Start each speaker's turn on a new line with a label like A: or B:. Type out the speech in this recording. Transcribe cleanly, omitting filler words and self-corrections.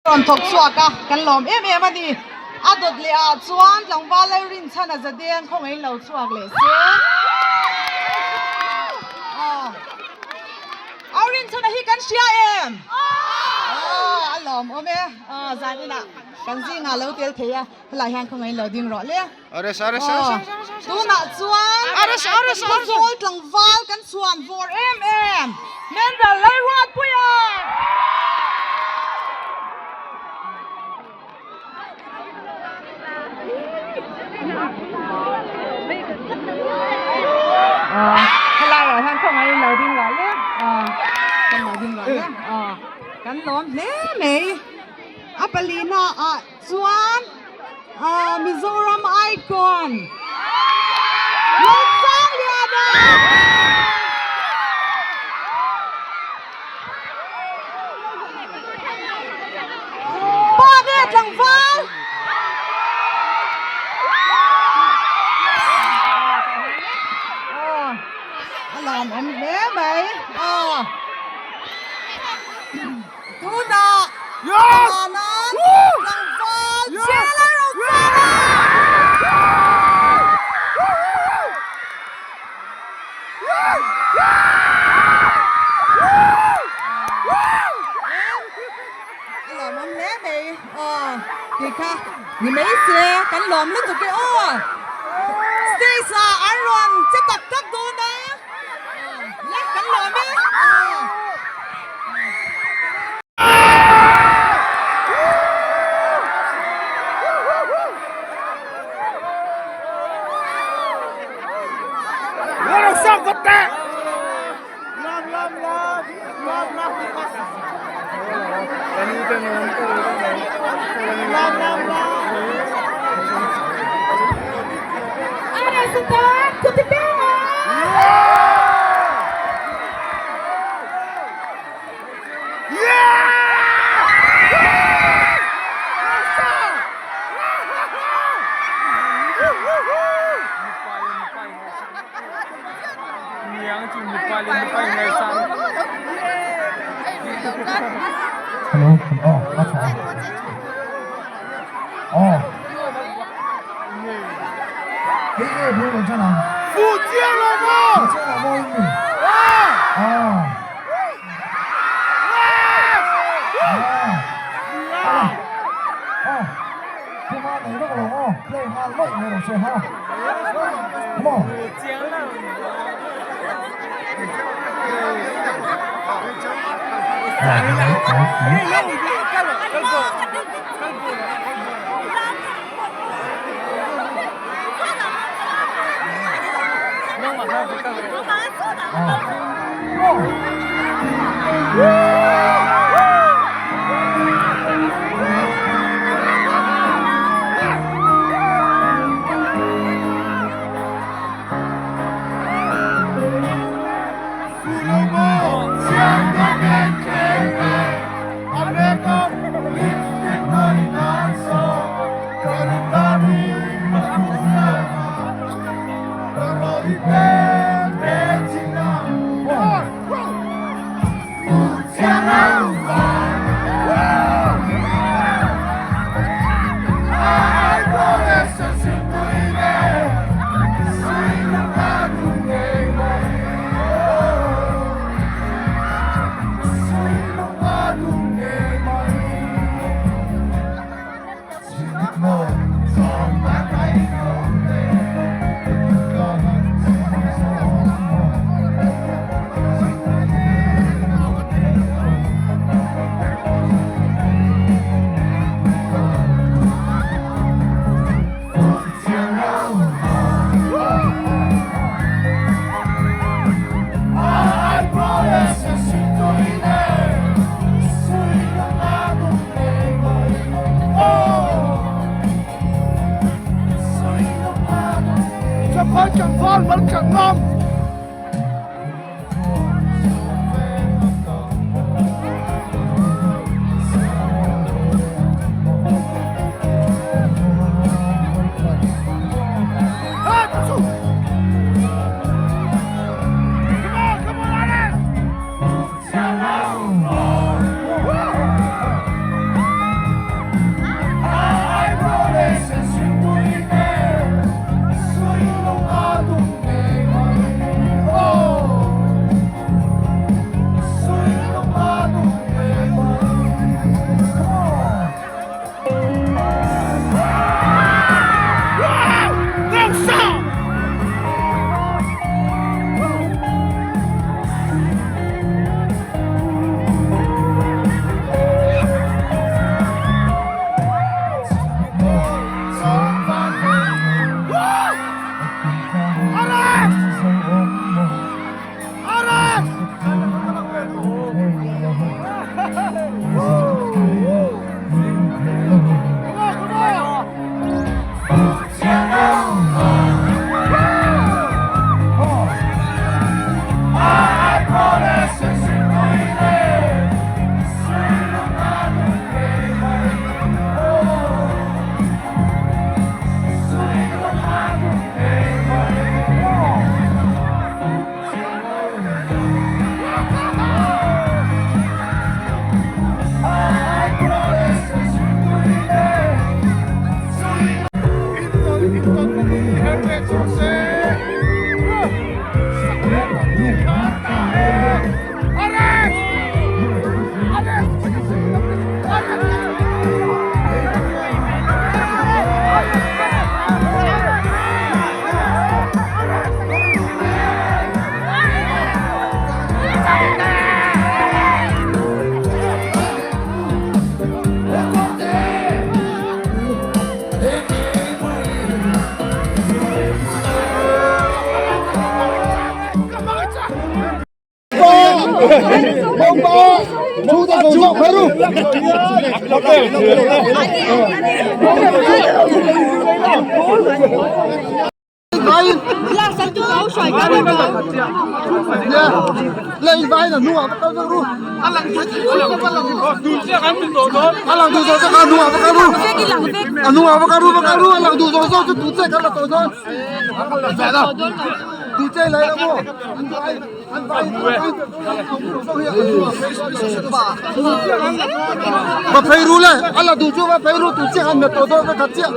A: Rawn thawk chhuak a, kan lawm em em a ni. A dawt leh ah chuan tlangval lai rinchhan a zadeng khawngaih lo chhuak leh se. Au rinchhan a hi kan hria em? A lawm awm e, zan inah kan zingah lo tel thei a, helai hian khawngaih lo ding rawh le. Tunah chuan khawzawl tlangval kan chhuan vawr em em Mendal Lalruatpuia! Helaiah hian khawngaih lo ding rawh le. Kan lo ding rawh le. Kan lawm hle mai. A palina ah Chuan Mizoram Icon Lalsangliana! Pa nge tlangval? A lam awm hle mai. Tunah Palanan tlangval Jailer Rosara! A lawmawm hle mai aw tih kha ni mai se kan lawm lutuk e aw. Stage ah an rawn che tak tak dawn a, le kan lawm e aw.
B: Hello, oh, a tha. Oh. Hei nge bul rawn ṭan ang?
C: Fuh chiang lo maw?
B: Fuh chiang lo maw in ni? Ah. Ah. Ah. Kuma nei vak lo aw, play nghal mawlh mai rawh se ha. Come on.
C: Khawi tlangval mal tlan ngam.
B: Va phei ru le a la duh chu va phei ru tu chiah an met tawh dawn va khat chiah.